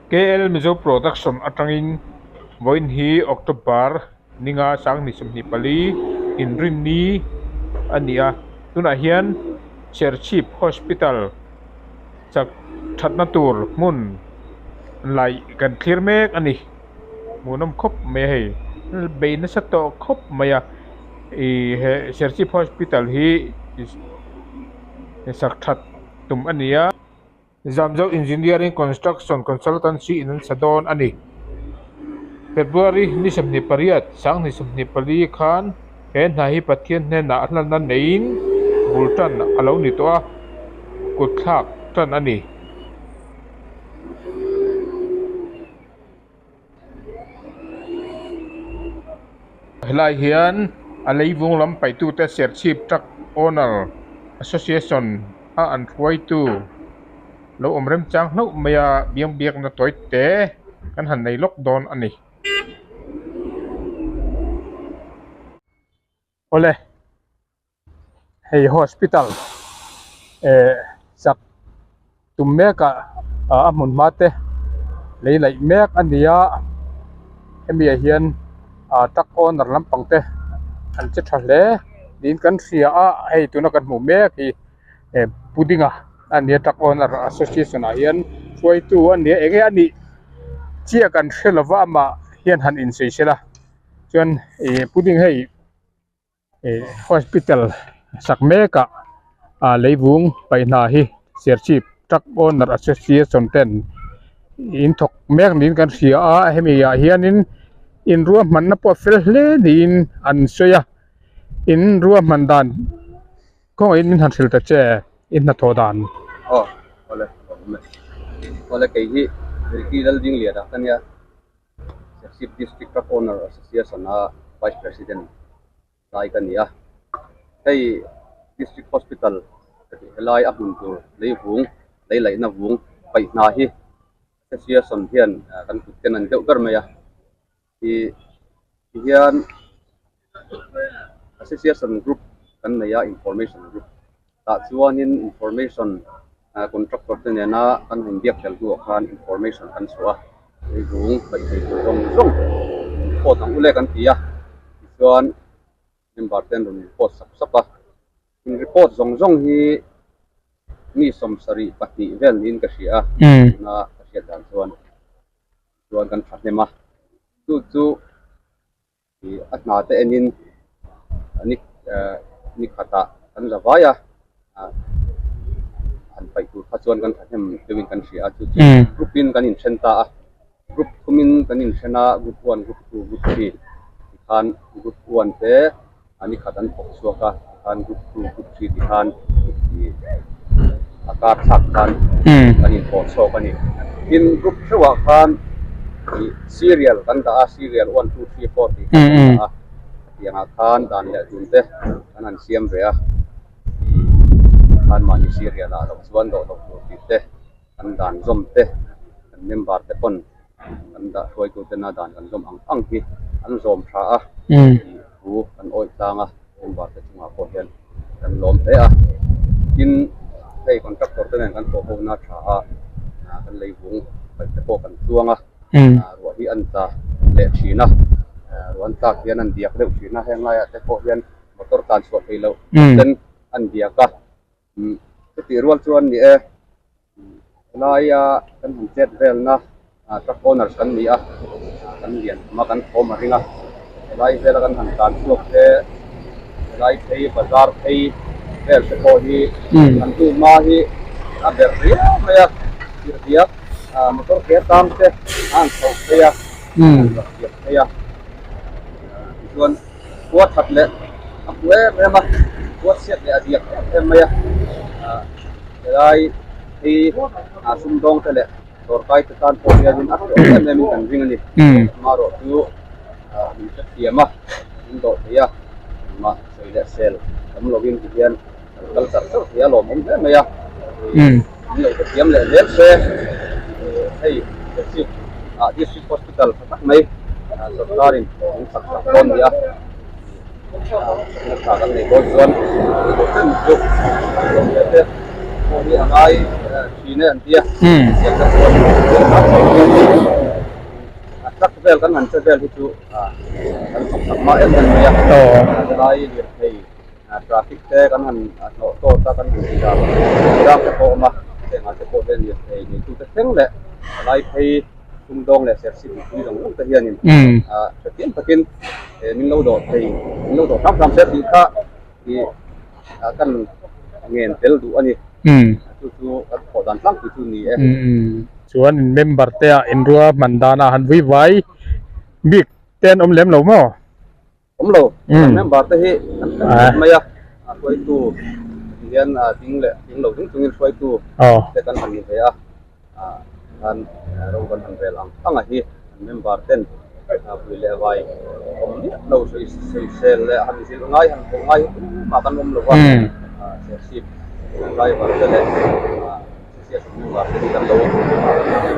KL Mizo Production atangin vawiin hi October ninga sanghnih 24 inrinni a ni a, tunah hian Serchhip Hospital chak thatna tur hmun laih kan thlir mek a ni hmuhnawm khawp mai a hei bei nasa tawh khawp mai a ih he Serchhip Hospital hi sak that tum a ni a. Zamzo Engineering Construction Consultancy in an sa dawn a ni. February ni 28, 2024 khan he hna hi Pathian hnenah a hlanna neiin bul tan a lo ni tawh a, kut thlak tan a ni. Helai hian a leivung lam paihtute Serchhip Truck Owner Association a an hruaitu lo awm remchang hlauh mai a, biang biakna tawi te kan han nei lawk dawn a ni. Awle. Hei hospital eh sak tum mek ah a hmun hma te lei laih mek a ni a hemi ah hian ah truck owner lampang te an che tha hle niin kan hria a hei tuna kan hmuh mek hi eh pudding a a ni a truck owner association ah hian hruaitu a ni a eng nge a nih chiah kan hre lova amah hian han insawi sela chuan ih pudding hei. Ih hospital sak mek ah ah leivung paih hna hi Serchhip truck owner association ten in thawk mek niin kan hria a hemi ah hianin in ruahmanna pawh a fel hle niin an sawi a in ruahman dan khawngaihin min han hrilh ta che i hnathawh dan. Aw awle awm e awle kei hi Ricky Laldingliana ka nia. Serchhip District Truck Owner Association a Vice President lai ka ni a, hei District Hospital ka tih helai a hmun tur lei vung lei laihna vung paih hna hi Association hian kan kut ken a ni deuh ber mai a, ih tihian Association group kan nei a information group tah chuanin information contractor te nena kan han biak tel hnuah khan information kan chhuah a leivung paih thei tur zawng zawng report ang u le kan ti a tichuan member te an rawn report sap sap a in report zawng zawng hi mi 72 vel niin ka hria a tuna ka hriat dan chuan chuan kan thahnem a chu chu. Ih a hna te enin ni eh ni khatah kan la vai a ah han paih tur kha chuan kan thahnem deuhin kan hria a chu chu group in kan inthen ta a group thumin kan inthen a group one group two group three tikhan group one te ni khat an thawk chhuak a tikhan group two group three tikhan ih a kar thlak khan kan inthawh chhuak a ni tin group theuhah khan ih serial kan dah a serial one two three four tih kha kan dah a tiangah khan dan leh dun te kan han siam ve a ih khan mahni serial ah loh chuan dawh loh tur tih te kan dan zawm te kan member te pawn kan dah hruaitu tena dan kan zawm ang ang hi an zawm tha a tih thu kan awih tlang a member te chungah pawh hian kan lawm hle a tin hei contractor te nen kan thawh ho na tha a kan lei vung paih te pawh kan tluang a ruah hi an tla leh thin a ruah an tlak hian an diak deuh thin a heng laiah te pawh hian motor tlan chhuah theih loh ten an diak a. Chutih rual chuan ni e, helaia kan han chet velna truck owners kan ni a, kan lian thum a, kan thawm a ring a, helai vela kan han tlan chhuak te, helai phei bazar phei vel te pawh hi kan hnu hma hi a berh riau mai a, chirhdiak motor ke tang te a han chhoh phei a, a han rak diak phei a, tichuan. Khua that leh a hmu em em a, khua chhiat leh a diak em em mai a, ah helai hi ah sumdawng te leh dawrkai te tan pawh hianin a hrehawm em em in kan ring a ni. Amaherawh chu ah min hrethiam a, min dawh thei a, engmah sawi leh sel awm lovin ti hian kan kal char char thei a lawmawm hle mai a, min lo hrethiam leh zel se, hei district ah district hospital tha tak mai sorkarin min sak sak dawn nia tha kan nei dawn chuan chen chu lawm leh te pawh hi a ngai. thin e an ti a tiang kha chuan a truck vel kan han che vel hi chu kan thawk chak mah em em mai a helai lirthei traffic te kan han hnawh tawt a kan han ti dan zam te pawh a awm a hengah te pawh hian lirthei neitute thleng leh helai phei sumdawng leh serchhip mipui zawng zawng te hianin hrethiam takin min lo dawh thei min lo dawh hram hram se tih kha ih kan ngen tel duh a ni chu chu kan thawh dan tlangpui chu ni e. Chuan in member te ah inrua hman danah han vui vai bik te an awm lem lo maw? Awm lo, kan member te hi an fel khawp mai a, a hruaitu ti hian ding leh ding lo chung chungin hruaitu te kan han ni ve a, khan ro kan han rel ang ang a hi an member ten vui leh vai awm miah lo sawisel leh han zilh ngai han hmuh ngai hi tumah kan awm lo va, serchhip driver te leh association member te hi kan lo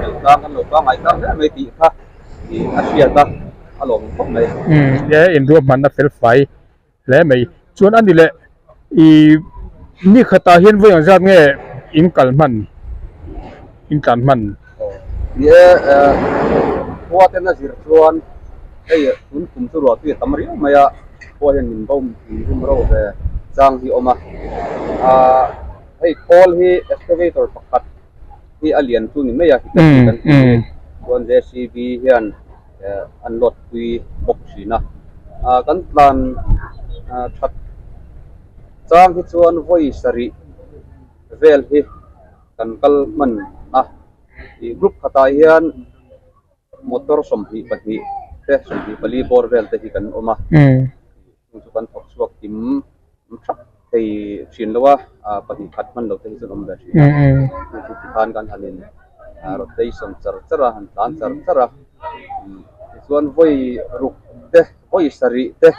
fel tlang kan lo pangngai tlang hle mai tih kha tih a hriat a, a lawm khawp mai. Umm e inruahmanna fel fai hle mai. Chuan a ni leh i ni khatah hian vawi ang zat nge in kal hman, in tlan hman? Ni e, khua ten a zir chuan hei tun kum chu ruah tui a tam riau mai a, khua hian min bo min rum ro ve chang hi a awm a. Hei khawl hi excavator pakhat hi a lian chu ni mai a, Hitachi kan tih hi chuan JCB hian an load pui bawk thin a, kan tlan that chang hi chuan vawi sarih vel hi kan kal hman a, ih group khatah hian motor 22 te 24 bawr vel te hi kan awm a. Chung chu kan thawk chhuak kim thap thei thin lo a, 2 khat hman lo te hi chuan awm ve thin a. Chung chu tikhan kan han in rotation char char a, han tlan char char a. Tichuan vawi ruk te, vawi sarih te,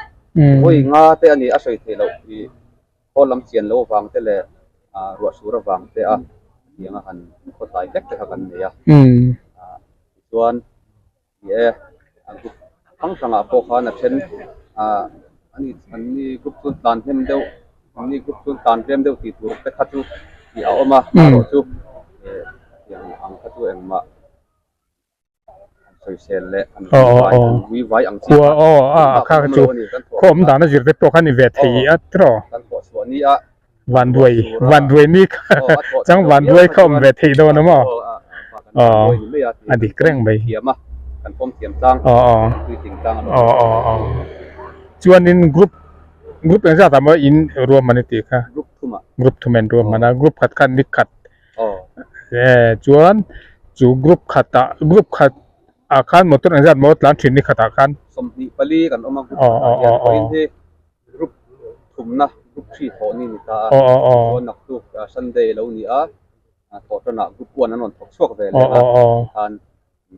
vawi nga te a ni a sawi theih loh ih khaw lam chian lo avang te leh ruah sur avang te a tiang a han khawtlai hlek te kha kan nei a. Tichuan. Ni e, a group hrang hrangah pawh khan a then ah ani an ni group chuan tlan hnem deuh an ni group chuan tlan tlem deuh tih tur te kha chu tih a awm a erawh chu eh tiang ang kha chu engmah an sawisel leh an vui an vui vai ang chi kha engmah kan awm lo a ni kan thawh Khaw awm dan a zir te pawh kha ni ve thei a tiraw? Kan thawh chhuah ni a Vanduai vanduai ni kha chang vanduai kha awm ve theih dawn a maw? Aw a dik reng mai. Aw aw aw aw aw chuanin group group eng zat ah maw in ruahman i tih kha? Group thum ah in ruahman a group khat khan ni khat e chuan chu group khat ah group khat ah khan motor eng zat maw tlan thin ni khat ah khan? Aw aw aw aw. Group thumna group 3 thawh ni ni ta a, chuan naktuk Sunday lo ni a, thawh tanah group 1 an rawn thawk chhuak ve leh a, tikhan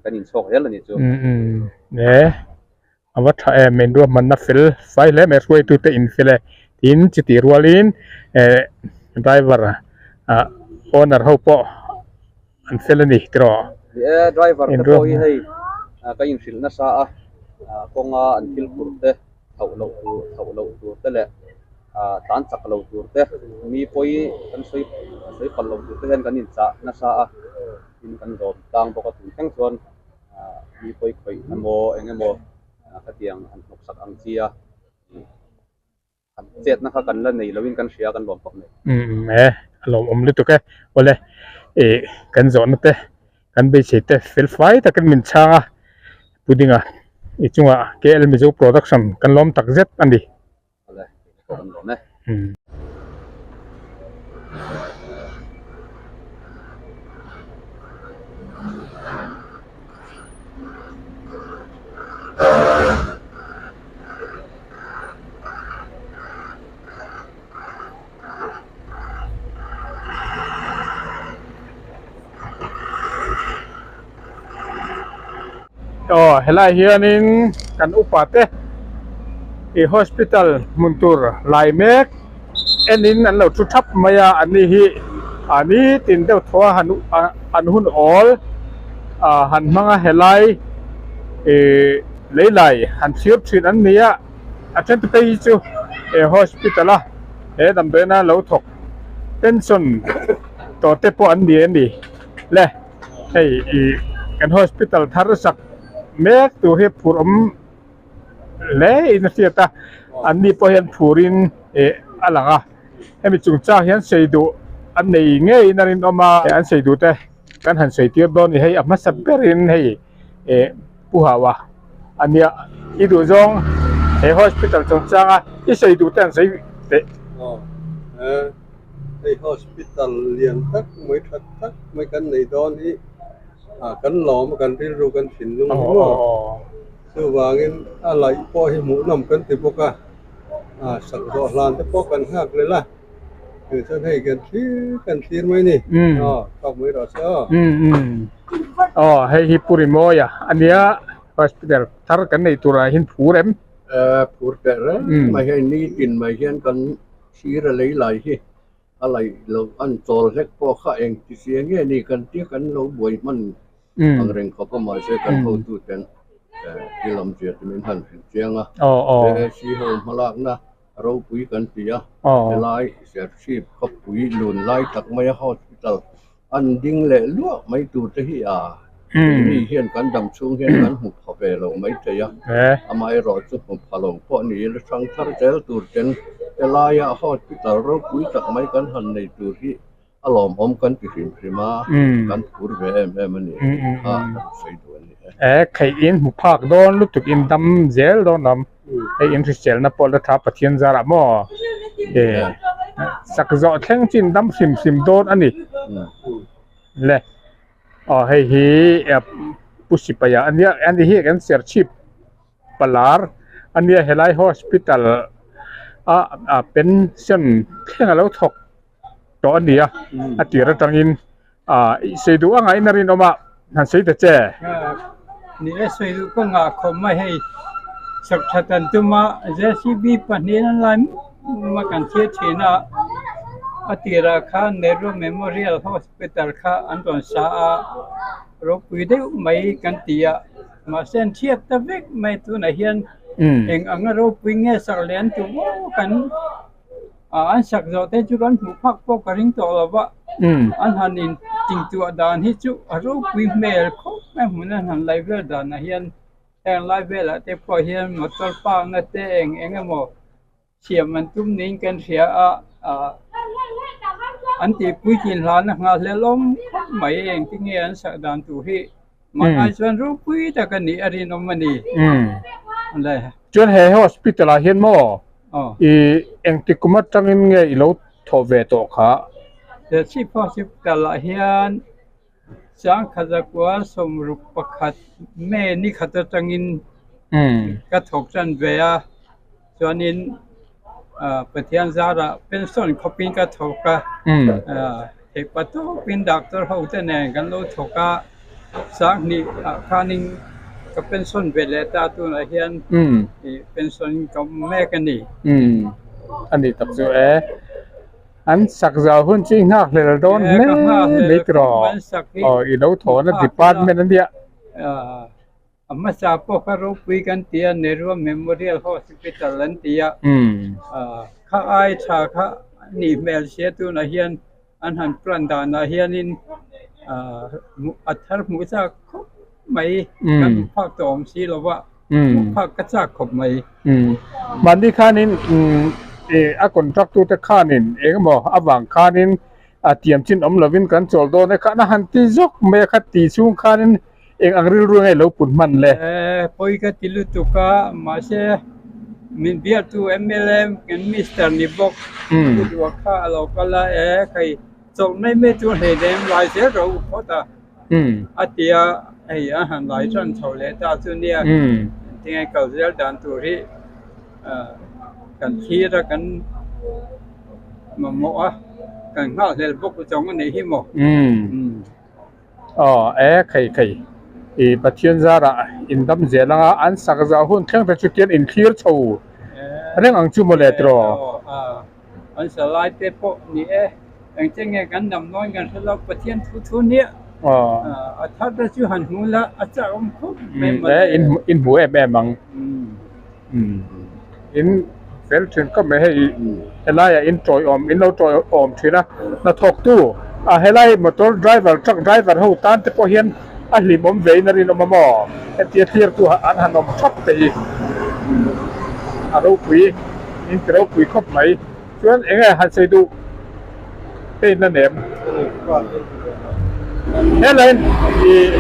kan inchhawk zel a nih chu. E, a va tha em, in ruahmanna fel fai hle mai hruaitute in fel e, tin chutih rualin driver owner ho pawh an fel a ni tiraw? Ni e, driver te pawh hi hei ka inhrilh nasa a, kawnga an thil phurh te thlauh loh tur thlauh loh tur te leh tlan chak lo tur te mi pawi kan sawi sawi palh loh tur te hian kan inchah nasa a, tin kan zawm tlang bawk a tun thleng chuan mi pawi khawih emaw eng emaw khatiang an hnawksak ang chi a. Chetna kha kan la nei loin kan hria kan lawm khawp mai. Umm e, a lawmawm lutuk e. Awle, ih kan zawhna te, kan beisei te fel fai takin min chhang a, Pudinga i chungah KL Mizo Production kan lawm tak zet a ni. Awle, keini pawh kan lawm e. Umm. Aw helai hianin kan upa te ih hospital hmun tur lai mek enin an lo thu thap mai a an ni hi ah nitin deuh thaw a han an hun awl ah han hmang a helai ih. Lei lai han thlir thin an ni a, a then te phei hi chu he hospital a he damdawiina lo thawk pension tawh te pawh an ni a ni le hei ih kan hospital thar sak mek tur hi phur awm hle in a hriat a an ni pawh hian phur in ih a lang a hemi chungchang hian sawi duh an nei ngeiin a rinawm a an sawi duh te kan han sawi tir dawn a ni hei a hmasa berin hei ih pu hau a a nia i duh zawng he hospital chungchanga i sawi duh te an sawi teh. Aw hei hospital lian tak mai tha tak mai kan nei dawn hi ah kan lawm a kan rilru kan thinlung hi maw chuvangin a laih pawh hi hmuhnawm kan ti bawk a ah sak zawh hlan te pawh kan nghak lel a tichuan hei kan thlir kan thlir mai a ni aw tawk mai rawh se aw. Aw hei hi Pu Rimawia a nia hospital thar kan nei turah hian phur em? Phur teh reng mai hei nitin mai hian kan Sir a lei lai hi a laih loh an chawl hlek pawh kha eng ti sia nge ni kan tia kan lo buai hman ang reng khawp a mahse kan hotu ten thil awmzia chu min han hrilh chiang a JAC ho hmalakna ropui kan ti a helai Serchhip khawpui lun lai tak maia hospital An ding leh luah mai tur te hi a keini hian kan dam chhung hian kan hmu pha ve lo mai thei a, amaherawh chu hmu pha lo pawh ni ila hrang thar zel tur ten helaia hospital ropui tak mai kan han nei tur hi a lawmawm kan ti hrim hrim a, kan phur ve em em a ni kha kan sawi duh a ni e. E kheih in hmu phak dawn lutuk in dam zel dawn lam. Hei in hriselna pawh la tha Pathian zarah maw e sak zawh thleng chin dam hrim hrim dawn a ni le aw hei hi pu sipaia a nia a ni hi kan serchhip palar a nia helai hospital a a pension thleng a lo thawk tawh a ni a a tir atangin ah i sawi duh anga in a rinawm a han sawi ta che. Ni e sawi duh ka ngah khawp mai hei sak that an tum a JCB pahnih an lai mup a kan thlir thin a a tirah khan Nehru Memorial Hospital kha an rawn sa a ropui deuh mai kan ti a mahse an thiat ta vek mai tunah hian eng anga ropui nge sak leh an tum aw kan. An sak zawh te chu kan hmuh phak pawh ka ring tawh lo va, an han in tintuah dan hi chu a ropui hmel khawp mai hmun an han laih vel danah hian heng lai velah te pawh hian motor park na te eng eng emaw siam an tum niin kan hria a, ah an tihpui thin hlana nghahhlelawm khawp mai engtin nge an sak dan tur hi mahni chuan ropui tak a nih a rinawm a ni. Chuan he hospital ah hian maw I engtik kum atangin nge i lo thawh ve tawh kha? Serchhip Hospital ah hian Sangkhaza 61 May ni khat atangin ka thawk tan ve a, chuanin Pathian zarah pension khawpin ka thawk a, theihpa tawpin doctor ho te nen kan lo thawk a. Sanghnih ah khanin ka pension ve leh ta tunah hian pension ka awm mek a ni. A ni tak chu e. An sak zau hun chu i nghak hlel dawn hle mai tiraw? Aw i lo thawhna department a nia. A hmasa pawh kha ropui kan ti a, Nehru Memorial Hospital an ti a, kha ai tha kha a nih hmel sia tunah hian an han plan danah hianin a thar hmuh chak khawp mai, kan hmu phak tawh awm si lo va, hmuh phak ka chak khawp mai. Mahni khanin a contract tute khanin engemaw avang khanin a tiam chin awm lovin kan chawl dawn e khan a han ti zawk mai a kha ti chhung khanin Eng ang rilru nge lo put hman le? Pawi ka ti lutuk a, mahse min biaktu mla kan Mister ni bawk pu duah kha a lo kal a, e kei chawlh mai mai chu hleinem lai zel rawh u phawt a, a ti a, hei a han lai tan chho leh ta chu nia, tinge kal zel dan tur hi kan thlir a, kan mamawh a, kan nghakhlel bawk zawng a nih hi maw. Aw e khei khei i Pathian zarah in dam zel anga an sak zah hun thleng te chu tian in thlir chho reng ang chu mawle tiraw. An sa lai te pawh ni e engche nge kan dam dawn kan hre lo Pathian thu thu nia a thar te chu han hmu la a chak awm khawp mai mawle. In hmu em em ang in fel thin khawp mai hei helaiah in tawiawm in lo tawiawm thin a hnathawktu. A helai motor driver truck driver ho tan te pawh hian a hlimawm ve in a rinawm a maw? Hetia thlir tu an han awm thap te hi a ropui in ti ropui khawp mai. Chuan eng nge han sawi duh te in la nem? Helai ih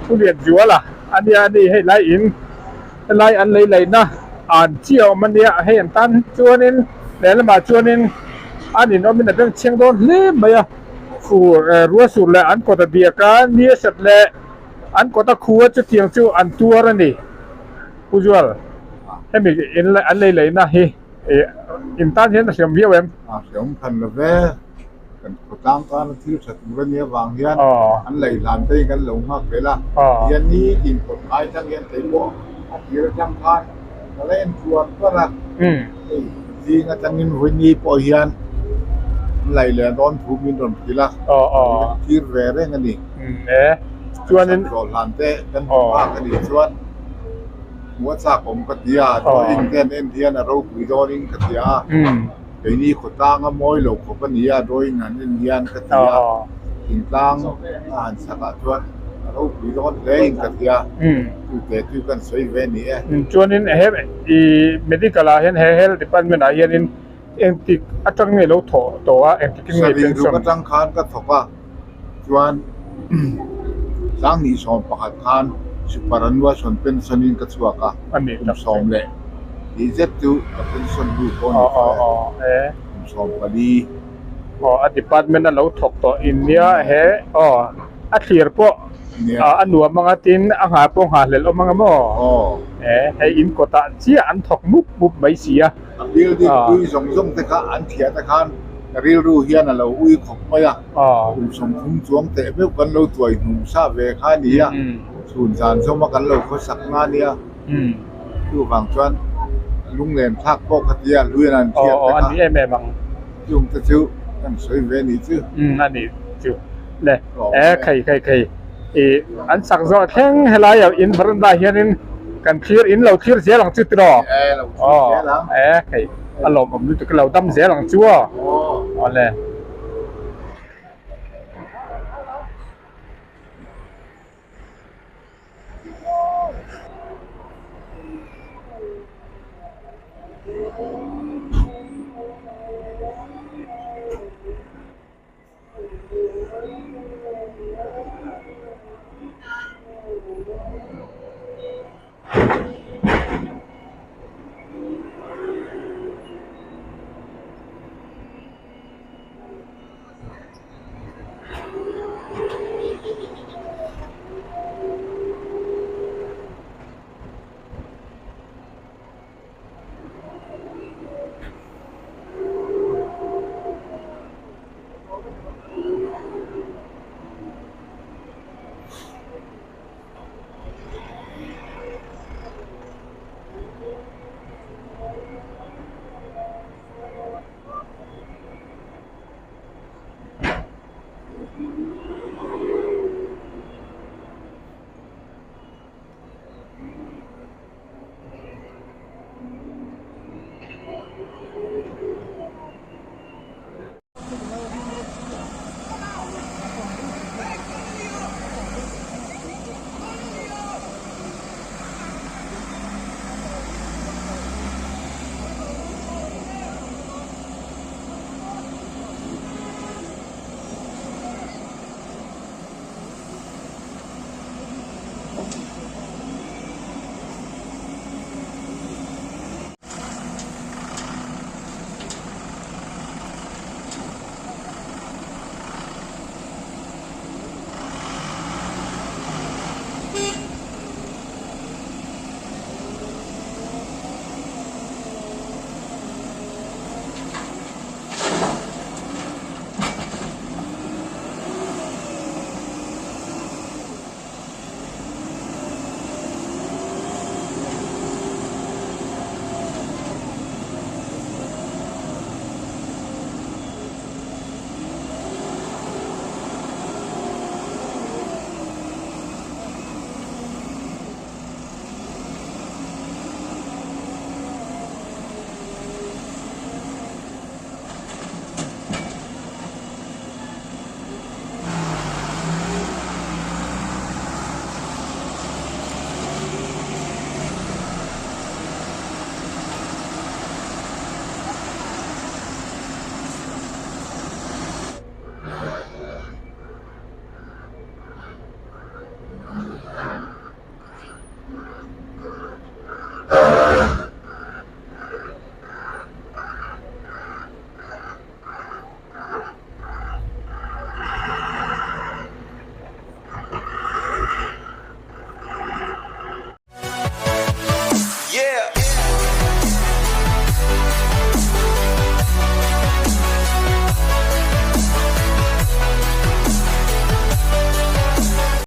thu lian zual a ania a ni hei lai in helai an lei laihna an chi a awm ania hei an tan chuanin lehlamah chuanin an inawmin a bengchheng dawn hle mai a fur rual sur leh an kawt a biak a ni a sat leh an kawt a khu a chutiang chu an tuar a ni. Pu Zual, hemi in an lei leihna hi in tan hian a hriam viau em? A hriam phan lo ve, kan khawtlang tana thil tha tur a nia vang hian an lei hlan te hi kan lo nghak vel a, tihian nitin kawt ngai tang hian kei pawh a tir atang khan ka la en tluan tluan a, hei zing atangin vawiini pawh hian an lei leh dawn thu min rawn hrilh a, kan thlir ve reng a ni. Chuanin Zawh hlan te kan hmu nghak a nih chuan hmuh a chak awm ka ti a, drawing te an en hian a ropui dawnin ka ti a, keini khawtlang a mawi lo khawp a ni a drawing an en hian ka ti a, thingtlang a han chhak ah chuan a ropui dawn hle in ka ti a, chu te chu kan sawi ve a ni e. Chuanin he i medical ah hian he health department ah hianin engtik atang nge lo thawh tawh a, engtik in nge pension? Sarih ruk atang khan ka thawk a. Chuan Sanghnih 11 khan Superannuation pension in ka chhuak a, kum sawm leh tih zet chu ka pension lut pawh a ni tawh e, kum 14. Aw a department a lo thawk tawh in nia he aw a thlir pawh a nuam anga tin a nghah pawh nghahhlelh awm anga maw hei in kawtah chiah an thawk mup mup mai si a. A building pui zawng zawng te kha an thiah te khan ka rilru hian a lo ui khawp mai a. Kum 30 chuang teh meuh kan lo tuai hnum sa ve kha a ni a, chhun zan zawma kan lo khawsak na a nia. Chuvang chuan lunglen thlak pawh ka ti a, hluiin an thiat te kha. Chung te chu kan sawi ve a nih chu. A nih chu. Le, e khei khei khei. I an sak zawh thleng helai ah in veranda hianin kan thlir in lo thlir zel ang chu tiraw? E lo thlir zel ang. E khei a lawmawm lutuk lo dam zel ang chu aw. Awle.